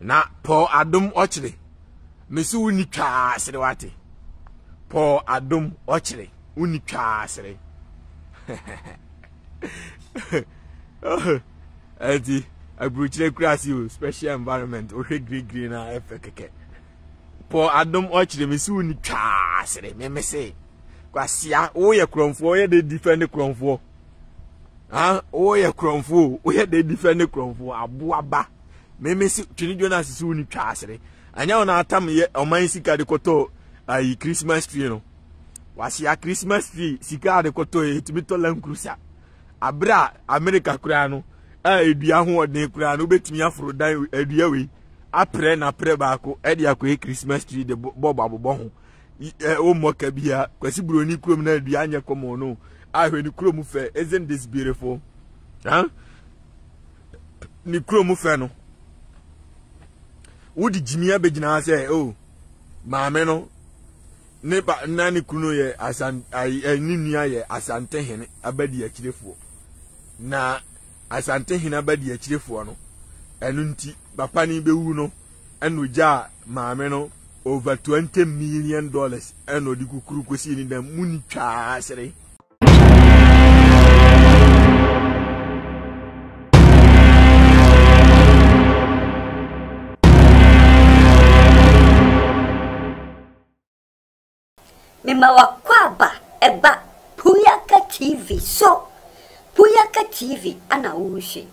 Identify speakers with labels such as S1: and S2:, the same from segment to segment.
S1: Na Paul Adom ɔkyere. Mesi wo ni twaa sere wate. Paul Adom ɔkyere. Wo ni twaa sere. Ɛnti aburukyerɛ kura ase o special environment wohwɛ green green na ɛfɛ kɛkɛ. Paul Adom ɔkyere mesi wo ni twaa sere meme se. Kwasia woyɛ korɔmfoɔ woyɛ de defend korɔmfoɔ. Ah woyɛ korɔmfoɔ woyɛ de defend korɔmfoɔ aboa ba. Meme se Twene Jonas se wo ni twaa sere. Anyɛ wo na atam yɛ ɔman sika de kɔtɔ ayi Christmas tree no. Wahyia Christmas tree sika de kɔtɔ yɛ etumi tɔ Land Cruiser. Abere a America koraa no a edua ho ɔden koraa no wobɛtumi aforo dan adua wei aprɛ na aprɛ baako ɛde akɔyɛ Christmas tree de bɔbɔ abobɔ ho. Wommɔ ka bia Kwasi Buroni kurom na adua anyɛ kɔmɔ no. Ahwɛ ne kurom fɛ isn't this beautiful? Huh? ne kurom fɛ no wode gyimi abɛgyina ha sɛ o oh, maame no ne ba na ne kunu yɛ asan ayi eh, ne nua yɛ asantehene abadi akyirefoɔ na asantehene abadi akyirefoɔ no ɛno nti papa no bɛwu no ɛna ogyaa maame no over 20 million dollars ɛna ɔde kukuru kɔsii ne dan mu ni twaa sere.
S2: Mema w'akwaaba ba Puyaka TV so Puyaka TV ana wohwɛ yi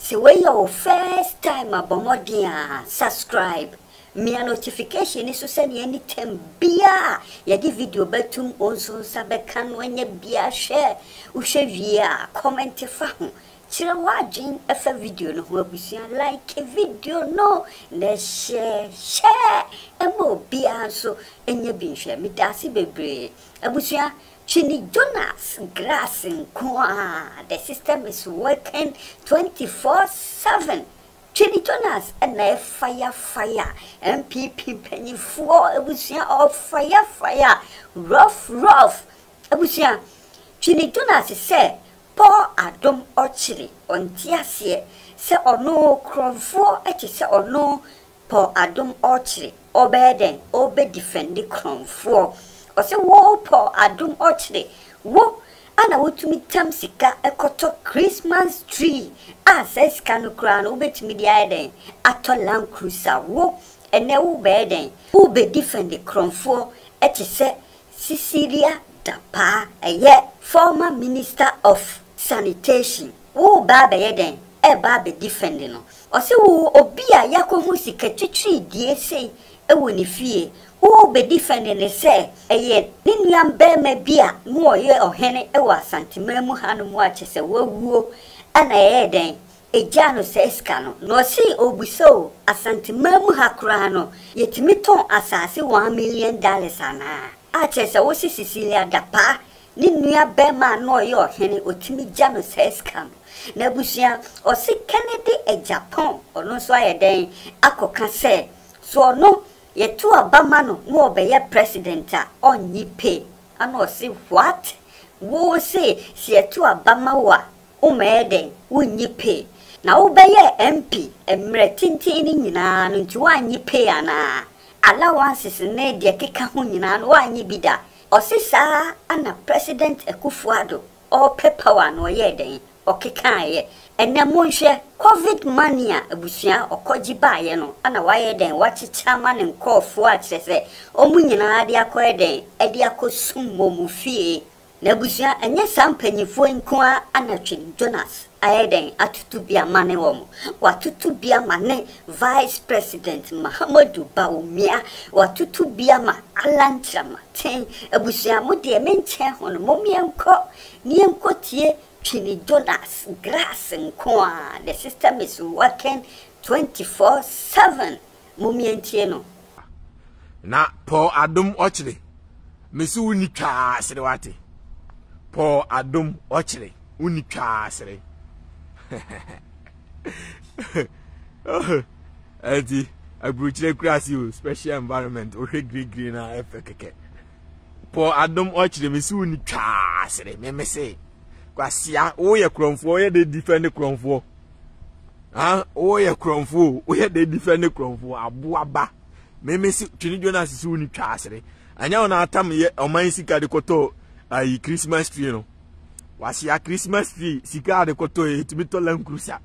S2: Sɛ wei yɛ wo first time a bɔ mmɔden a subscribe Mia notification no so sɛnea anytime biara a yɛde video bɛtom wo nso nsa bɛka no anya bi ahwɛ. Wohwɛ wie a, comment fa ho. Kyerɛ w'adwen fa video no ho abusua. Like video no na share share ma obiara nso nya bi nhwɛ. Medaase bebree. Abusua, Twene Jonas Grass nko ara, the system is working 24/7. Twene Jonas na ɛfaya faya NPP mpanyinfoɔ abusua ɔfaya faya rough rough abusua Twene Jonas sɛ Paul Adom Ɔkyere ɔnte aseɛ sɛ ɔno korɔmfoɔ te sɛ ɔno Paul Adom Ɔkyere ɔbɛyɛ dɛn ɔbɛ defend korɔmfoɔ ɔsɛ wo Paul Adom Ɔkyere wo Ana wotumi tam sika kɔtɔ Christmas tree a saa sika no koraa no wobɛtumi de ayɛ dɛn atɔ Land Cruiser wo ɛnɛ wobɛyɛ dɛn wobɛ defend korɔmfoɔ te sɛ Cecilia Dapaah ɛyɛ former minister of sanitation woreba abɛyɛ dɛn ɛreba abɛ defend no ɔse wo obi a yakɔhu sika twitwiridie sei wɔ ne fie Wobedi fɛne no sɛ ɛyɛ ne nuambarima bi a na ɔyɛ ɔhene wɔ Asanteman mu hanom a kyerɛ sɛ wawuo na ɛyɛɛ dɛn ɛgyaa no saa sika no. Na ɔse ɔrebisa o, Asanteman mu ha koraa no yɛtumi tɔn asase $1 million anaa? A kyerɛ sɛ wose Cecilia Dapaah ne nua barima a na ɔyɛ ɔhene ɔtumi gya no saa sika no. Na abusua ɔse Kennedy Agyapong ɔno nso ayɛ dɛn akɔka sɛ so ɔno Yɛto aba ma no na ɔbɛyɛ president a ɔnnye pay ana ɔse what? Wo se sɛ yɛto aba ma wo a wommɛyɛ dɛn? Wonnye pay na wobɛyɛɛ MP mmerɛ tenten no nyinaa no nti woannye pay anaa? Allowances ne deɛ ɛkeka ho nyinaa no woannye bi da? Ɔse saa ana President Akuffo Addo ɔɔpɛ power no ɔyɛɛ dɛn? Ɔkekaeɛ. Ɛnɛ monhwɛ, covid money a abusua ɔkɔgye baeɛ no ana wayɛ dɛn wakyekyɛ ama ne nkorɔfoɔ a kyerɛ sɛ wɔn nyinaa de akɔyɛ dɛn de akɔsum wɔn fie. Na abusua ɛnyɛ saa mpanyinfoɔ yi nko ara ana Twene Jonas ayɛ dɛn atoto bi ama ne wɔn. Watoto bi ama ne Vice President Mahamadou Bawumia, watoto bi ama Allan Kyerematen. Abusua mo deɛ menkyɛn ho no mom yɛnkɔ na yɛnkɔtie Twene Jonas grass nko ara the system is working 24/7 mom yɛntie no.
S1: Na Paul Adom Ɔkyere mesi wo ni twaa sere wate Paul Adom Ɔkyere wo ni twaa sere ɛnti aburukyerɛ kura ase o special environment wohwɛ green green na ɛfɛ kɛkɛ Paul Adom Ɔkyere mesi wo ni twaa sere meme se kwasia woyɛ korɔmfoɔ woyɛ de defend korɔmfoɔ. Ah, woyɛ korɔmfo o, woyɛ dɛ defend korɔmfo aboa ba. Meme si Twene Jonas si wo ni twa asere. Anyɛ wɔn atam yɛ ɔman sika de kɔtɔ ayi Christmas tree no. Wahyia Christmas tree sika de kɔtɔ yɛ etumi tɔ Land Cruiser.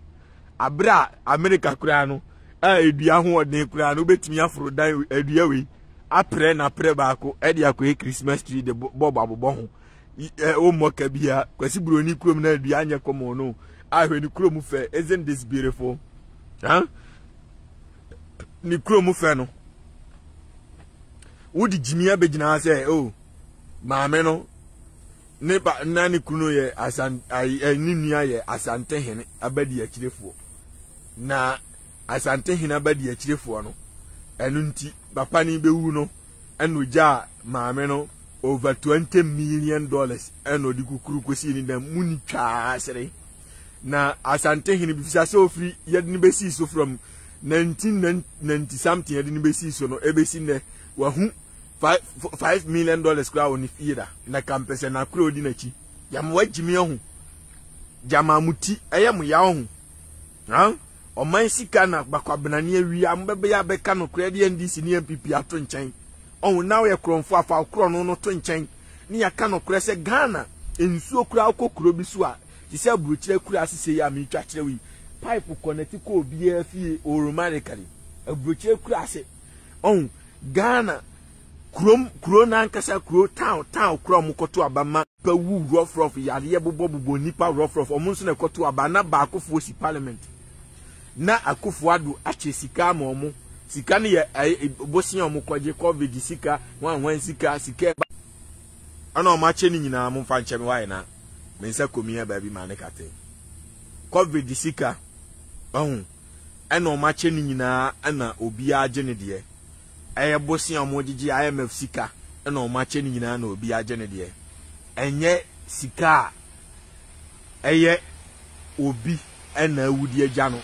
S1: Abere a America koraa no a edua ahoɔden koraa no wobɛtumi aforo dan edua wei aprɛ na aprɛ baako ɛde akɔyɛ Christmas tree de bɔbɔ abobɔ ho. Wommɔ ka bia Kwasi Buroni kurom na edua nyɛ kɔmɔ no. Ahwɛ ne kurom fɛ isn't this beautiful? Huh? Ne kurom fɛ no wode gyimi abɛgyina ha sɛ o oh, maame no ne ba na ne kunu yɛ asan ayi eh, ne nua yɛ asantehene abadi akyirefoɔ na asantehene abadi akyirefoɔ no ɛno nti papa no bɛwu no ɛna ogyaa maame no over $20 million ɛna ɔde kukuru kɔsii ne dan mu ni twaa sere na Asantehene bifisa sɛ ofiri yɛde no bɛsii so from 1990 something yɛde no bɛsii so no ɛbɛsi nnɛ wahu $5 million koraa wɔ ne fie da na kampɛsɛ na akora odi n'akyi gyama wagyimi ahu gyama mo ti ɛyɛ mo yaw ho ha ɔman sika na bakwabenane awia mo bɛbɛyɛ abɛka no koraa de NDC ne NPP ato nkyɛn ɔho na woyɛ korɔmfo afa korɔ no no to nkyɛn ne yɛaka nokorɛ sɛ Ghana nsuo koraa wokɔ kuro bi so a te sɛ aburokyerɛ kura ase sei a meretwa kyerɛ wo yi pipe kɔnɛte kɔ obiara fie automatically aburokyerɛ kura ase ɔho Ghana kurom kuro n'ankasa kuro town town kura wɔn kɔto aba ma nipa wu rɔfrɔf yareɛ bobɔ bobɔ nipa rɔfrɔf wɔn nso na ɛkɔto aba na baakofoɔ si parliament na Akufo Addo akyɛ sika ama wɔn sika no yɛ ɛyɛ bosia wɔn kɔgye covid sika hwan hwan sika sika ɛba ɛna wɔn akyɛ ne nyinaa mo nfa nkyɛn wayɛ na me nsa kɔmia baabi ma ne kate covid sika ɔho ɛna wɔn akyɛ ne nyinaa ɛna obiara gye ne deɛ ɛyɛ bosia wɔn gyegye IMF sika ɛna wɔn akyɛ ne nyinaa na obiara gye ne deɛ ɛnyɛ sika a ɛyɛ obi na awu de agya no.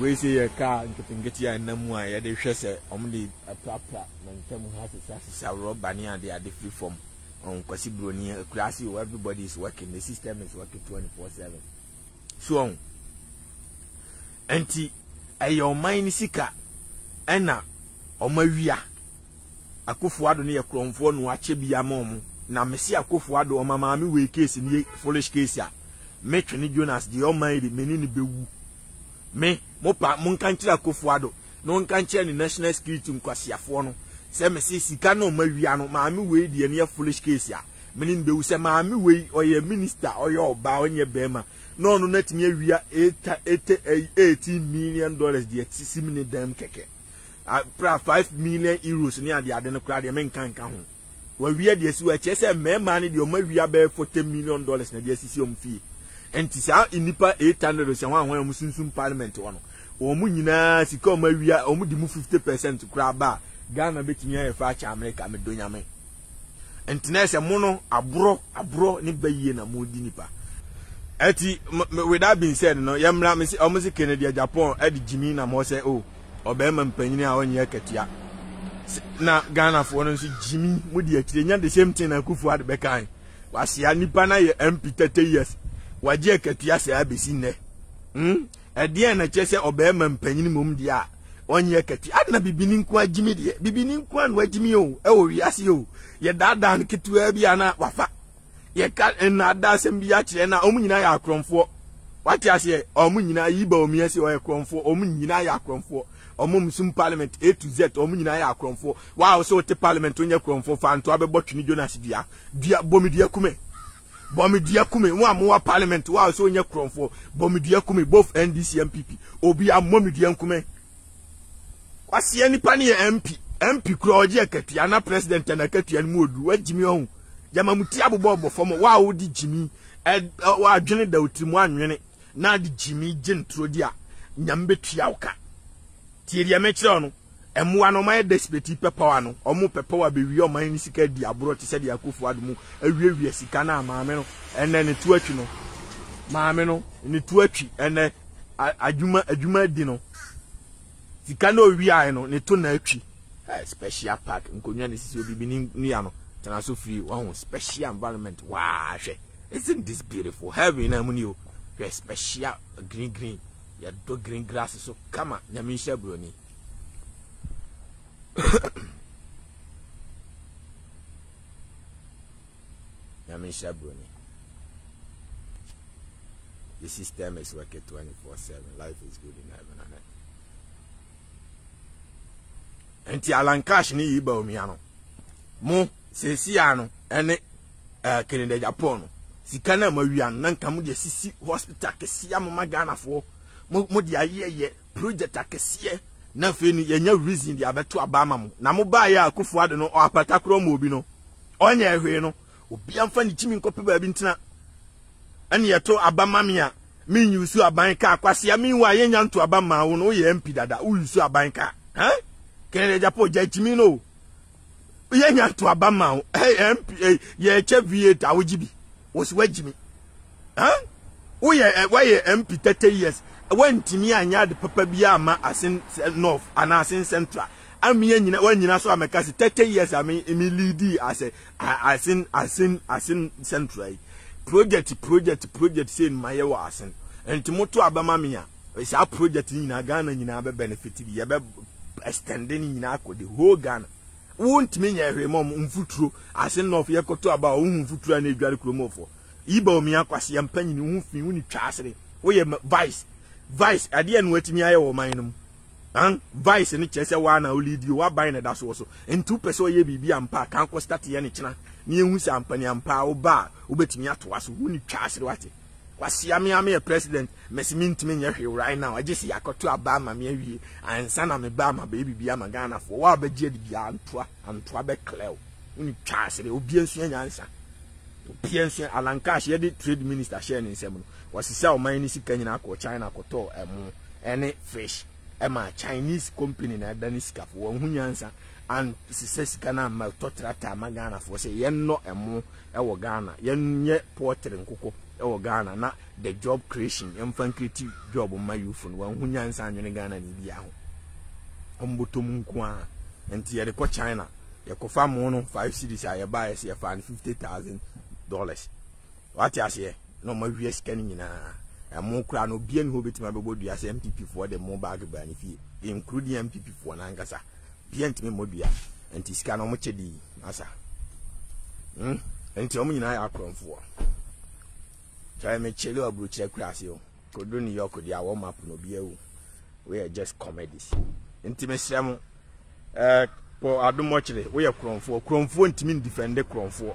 S1: Wei sɛ yɛ kaa nketenkete a ɛnam mu a yɛde hwɛ sɛ wɔde aprapra mantam ha sesasesa rɔba ne ade ade firi fam. Wɔn Kwasi Broni akuraase o, everybody is working, the system is working 24/7. So wɔn nti ɛyɛ ɔman no sika ɛna wɔn awia. Akufo Addo no yɛ korɔmfoɔ na wakyɛ bi ama ɔmo na mese Akufo Addo ɔma maame wei case no yɛ foolish case a me twene Jonas deɛ ɔman yi de me ne no bɛwu me mo pa monka nkyerɛ Akufo Addo na ɔnka nkyerɛ ne national security nkwasiafoɔ no sɛ mese sika na ɔma wia no maame wei deɛ no yɛ foolish case a me ne no bɛwu sɛ maame wei ɔyɛ minister ɔyɛ ɔbaa ɔnyɛ bɛrima na ɔno no atumi awia $18 million deɛ sisim ne dɛm kɛkɛ Pra €5 million ne ade ade no koraa deɛ menka nka ho. Wawia deɛ si hɔ ɛkyerɛ sɛ mmarima no deɛ wɔn awia bɛyɛ $40 million na deɛ asisi wɔn fie. Nti saa nnipa 800 sɛ wɔn a wɔn sunsum parliament hɔ no wɔn nyinaa sika wɔn awia wɔn di mu 50% koraa ba a Ghana bɛtumi ayɛ fa akyɛ Amerika medɔ nyame. Nti na ɛsɛ mo no aborɔ aborɔ ne ba yie na mo di nipa. Ɛti with that being said no yɛmmra me se ɔmo se Kennedy Agyapong ɛde gyimi nam hɔ sɛ oh ɔbɛrima mpanyini a ɔnyɛ akatua na Ghanafoɔ no nso gyimi mo di akyire nya the same thing na Akufo Addo bɛkan wahyia nipa na yɛ MP 30 years wagye akatua sɛ abɛsi nnɛ hmm ɛdeɛn na kyerɛ sɛ ɔbɛrima mpanyini mmom deɛ a ɔnyɛ akatua ade na bibini nko agyimi deɛ bibini nko a na wagyimi o ɛwɔ wiase o yɛdaadaa no ketewa bi a na wafa yɛka nnaadaa asɛm bi akyerɛ na wɔn nyinaa yɛ akorɔmfoɔ wate aseɛ wɔn nyinaa yi ba wɔn ase ɔyɛ korɔmfoɔ wɔn nyinaa yɛ akorɔmfoɔ wɔn msum parliament A to Z wɔn nyinaa yɛ akorɔmfoɔ waa sɛ wɔte parliament wɔnyɛ korɔmfoɔ fa ntoa bɛbɔ twene Jonas dua dua bɔmi dua kume bɔmi dua kume wɔn a mowɔ parliament waa sɛ wɔnyɛ korɔmfoɔ bɔmi dua kume both NDC NPP obi a mmɔmi dua nkume Kwasia nipa no yɛ MP. MP kura ɔgye akatua na president na akatua no mu odu. Wagyimi ɔho. Gyama mu ti abobɔ ɔbɔ fam. Wa wo de gyimi. Wa adwene da otiri mu anwene. Na de gyimi gye ntoro di a nyame betua wo ka. Tie deɛ mekyerɛ no. Mmoa no ɔmayɛ desperate pɛ power no. Ɔmo pɛ power bewie ɔman ne sika di aborɔ te sɛ deɛ Akufo Addo mu awiawia sika no a maame no ɛnɛ ne to atwi no. Maame no ne to atwi ɛnɛ adwuma adwuma di no. Sika na owiae no ne to na atwi. Hey, special park nkonnwa na esisi obibi ne nua no tena so free wahu special environment waa hwɛ. Isn't this beautiful? Heaven na mu ni o. Hwɛ special green green. Yɛdɔ green grass so kama. Nyame nhyira buroni. Nyame nhyira buroni. The system is working 24/7. Life is good in heaven and earth. Nti Alan Cash ne yi ba omia no. Mo seesia no ɛne eh, Kennedy Agyapong no. Sika na ma wia no na nka mo de sisi hospital kɛseɛ amoma Ghanafoɔ. Mo mo de ayɛyɛ project akɛseɛ na afei no yɛnya reason de abɛto aba ama mo. Na mo baayɛ a Akufo Addo no ɔapata korɔ ma obi no. Ɔnyɛ hwee no. Obi amfa ne kyimi nkɔpɛ baabi ntena. Ɛne yɛto aba ma me a menyusu aban kaa kwasea meanwhile yɛnya nto aba maa wo no woyɛ MP dada woyusu aban kaa. Huh? Kennedy Agyapong gya kyimi no o. Yɛnya nto aba ma wo. Hey MP hey, yɛkyɛ V8 a wogye bi. Wo so wagyi me. Huh? Woyɛ eh, woayɛ MP 30 years. Woantumi anyɛ ade papa bi ama Asen North anaa Asen Central. Ami anyina woanyina so amɛka sɛ 30 years a me me leadi asɛ Asen Asen Asen Central yi. Project project project sei no mayɛ wɔ Asen. Nti moto aba ma me a saa project no nyinaa Ghana nyinaa bɛ benefit bi. Yɛbɛ extend ne nyinaa akɔ the whole Ghana. Wontumi nyɛ hwee ma ɔmo mfuturo Asen North yɛkɔto aba a wohu mfuturo a na edware kurom hɔfoɔ. Yi ba omia kwasea mpanyini wo ho fi wo ni twa asere woyɛ vice vice adeɛ na watumi ayɛ wɔ ɔman no mu an vice no kyerɛ sɛ waa na olidi o waban na ɛda soɔ so nti wopɛ sɛ ɔyɛ biribi ampa a kan kɔ start yɛ ne kyena ne ehu sɛ ampa ne ampa a woba a wobɛtumi atoa so wo ni twa asere wate kwasea me ame yɛ president mɛsi me ntumi nyɛ hwee right now agye sɛ yɛakɔto aba ama me awie ansa na me ba ama bɛyɛ biribi ama Ghanafoɔ wo a bɛgye adi biara antoa antoa bɛklɛw wo ni twa asere obi nsua nyansa Obiara nsua Alan Cash yɛde trade minister hyɛɛ ne nsam no, wɔsesa ɔman no sika nyinaa kɔɔ China kɔtɔɔ ɛmo ɛne fish ɛma Chinese company na ɛda ne sikafo. Wɔn ho nyansa ansesa sika no amma tɔ tractor ama Ghanafoɔ sɛ yɛnnɔ ɛmo ɛwɔ Ghana, yɛnyɛ poultry nkokɔ ɛwɔ Ghana na the job creation yɛmfa nkreti job mma youth no. Wɔn ho nyansa anwene Ghana ne biara ho. Wɔn bɔtɔ mu nko ara. Nti yɛde kɔ China. Yɛkɔfa mo no five cedis a yɛbaeɛ sɛ yɛfaa no $50,000. Wate aseɛ? Na ɔma wia sika no nyinaa. Ɛmo koraa no obia ni hɔ obɛtumi abɛbɔ dua sɛ MPP foɔ de mo baage baa ne fie. Including MPP foɔ no ankasa. Bia ntumi mmɔ dua. Nti sika no ɔmo kyɛ di masa. Hmm? Nti ɔmo nyinaa yɛ akorɔmfoɔ. Kyerɛ me kyele aburokyerɛ kura ase o. Kodu New York deɛ awɔ map no obi awu. Wei yɛ just comedies. Nti mesrɛ mo eh, kɔ adomɔkyere woyɛ korɔmfoɔ. Korɔmfoɔ ntumi ndifɛnde korɔmfoɔ.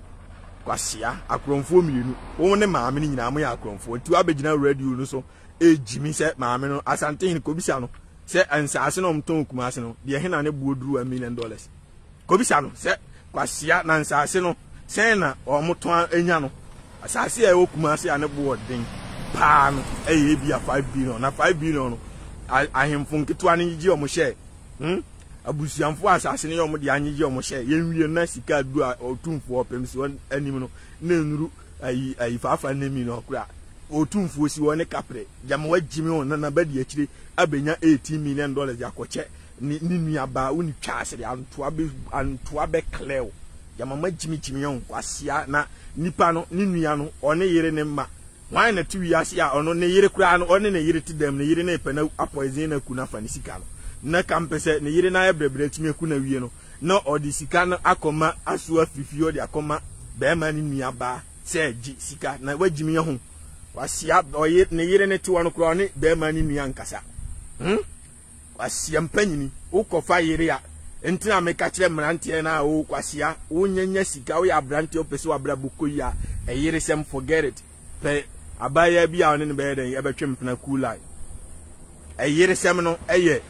S1: Kwasia akorɔmfoɔ mmienu. Wo ne maame no nyinaa moyɛ akorɔmfoɔ. Nti woabɛgyina radio no so ɛgyimi sɛ maame no Asantehene kɔbisa no sɛ nsaase na ɔmtɔn Kumase no deɛ hena ne boɔ duru $1 million. Kɔbisa no sɛ, Kwasea, na nsaase no, sɛn na wɔtɔn anya no? Asaase a ɛwɔ Kumase a ne bo wɔ den paa no yɛ ebia 5 billion. Na 5 billion no, ahemfo nketewa no gyegye wɔn hyɛ. Hmm? Abusuamfo a asase no yɛ wɔn de anyegye wɔn hyɛ. Yɛnwie no na sika adu a ɔtumfoɔ ɔpem si wɔn anim no na nnuru ayi ayi 500 million koraa. Ɔtumfoɔ si hɔ ne kapre. Gyama wagyimi wɔn na naba di akyire abɛnya $18 million de akɔkyɛ ne ne nua baa wo ne twa ase de antoa bɛ antoa bɛ clear wo yamama gyimigyimi yɛn kwasia na nipa no ne nua no ɔne yere ne mma hwan na te wiase a ɔno ne yere koraa no ɔne ne yere te dɛm ne yere ne pɛ na apɔisen na ku na fa ne sika no na ka mpɛ sɛ ne yere na ayɛ brɛbrɛ atumi aku na wie no na ɔde sika no akɔma aso afifie ɔde akɔma bɛrima ne nua baa sɛ gye sika na wagyimi yɛ ho kwasia ɔye ne yere ne te hɔ no koraa ɔne bɛrima ne nua nkasa hmm Kwasia mpanyini, wo kɔfa yere a, nti na meka kyerɛ mmeranteɛ no a o kwasia, wo nyanya sika, woyɛ aberanteɛ wopɛ sɛ w'abrabɔ kɔ yie a, ɛyere sɛm forget it. Pɛ abaayewa bi a ɔne no bɛyɛ dɛn ɛbɛtwe mpena cool line. Ɛyere sɛm no ɛyɛ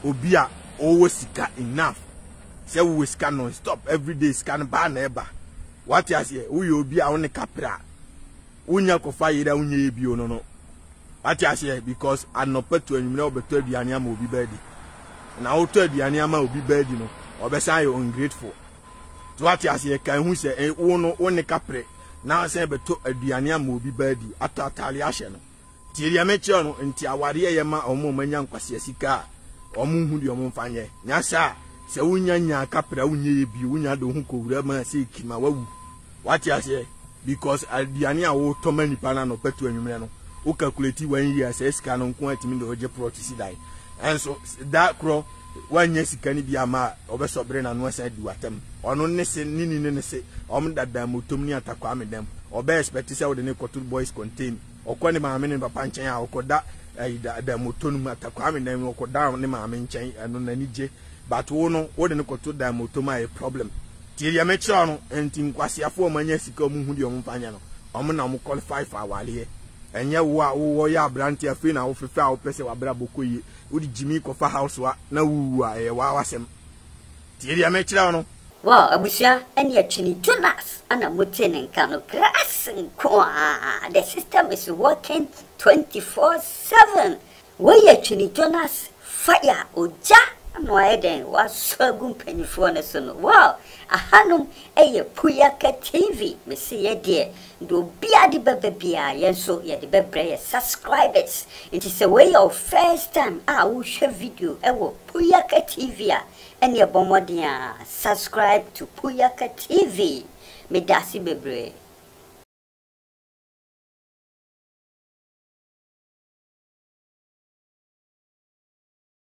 S1: obi a ɔwɔ sika enough. Sɛ wowɔ sika non stop everyday sika no baa na ɛba. Wate aseɛ, woyɛ obi a wo ne kapra. Wonya kɔfa yere a wonyɛ yɛ bio no no. Wate aseɛ because anɔpa tu anwummerɛ wɔbɛtɔ aduane ama obi ba adi. Na wotɔ aduane ama obi ba adi no, ɔbɛsan ayɛ ungrateful. So wate aseɛ ka ehu sɛ eh, wo no wo ne kaprɛ na sɛ bɛtɔ aduane ama obi ba adi, atɔ ataade ahyɛ no. Tie deɛ mekyerɛ no, nti awareɛ yɛ ma wɔn a wɔanya nkwasea sika a wɔn nhu deɛ wɔn mfa nyɛ. Nya saa sɛ wonya nyaa kaprɛ a wonyɛ yɛ bio, wonya de wo ho kɔwura mu a sɛ ekima wawu. Wate aseɛ? Because aduane a wotɔ ma nipa no anɔpa tu anwummerɛ no, Wo calculate one year saa sika no nko atumi de ɔgye plot si dan. Ɛnso da korɔ wanyɛ sika no bi ama a ɔbɛsɔ bere na no asan adi watam. Ɔno ne se ne ni ne ne se ɔmo dada motom ne atakwame dam. Ɔbɛ expect sɛ wode ne kɔto boys contain. Ɔkɔ ne maame ne papa nkyɛn a ɔkɔda ɛyi da da moto no mu atakwame dam ɔkɔda ne maame nkyɛn ɛno n'ani gye. But wo no wode ne kɔto da motom a ɛyɛ problem. Tie deɛ mekyerɛ no nti nkwaseafoɔ ɔmo anya sika ɔmo hu deɛ ɔmo mfa nyɛ no ɔmo na ɔmo qualify for awareɛ. Ɛnyɛ wo a wowɔ yɛ aberante afei na wofefɛ a wopɛ sɛ w'abrabɔ kɔ yie wode gyimi kɔfa house a na wuwu a ɛyɛ waa w'asɛm. Tie deɛ mekyerɛ wo no.
S2: Wow abusua ɛneɛ Twene Jonas ana mote ne nka no grass nkoaa the system is working 24/7 Wei yɛ Twene Jonas fire ogya na wayɛ dɛn wasɔ agu mpanyifoɔ no so no wow ahanom yɛ Puyaka TV mese yɛ deɛ deɛ obiara de bɛba biara yɛn nso yɛde bɛbrɛ yɛ subscribers nti sɛ wei yɛ wo first time a wohwɛ video wɔ Puyaka TV a ɛneɛ bɔ mmɔden a subscribe to Puyaka TV medase bebree.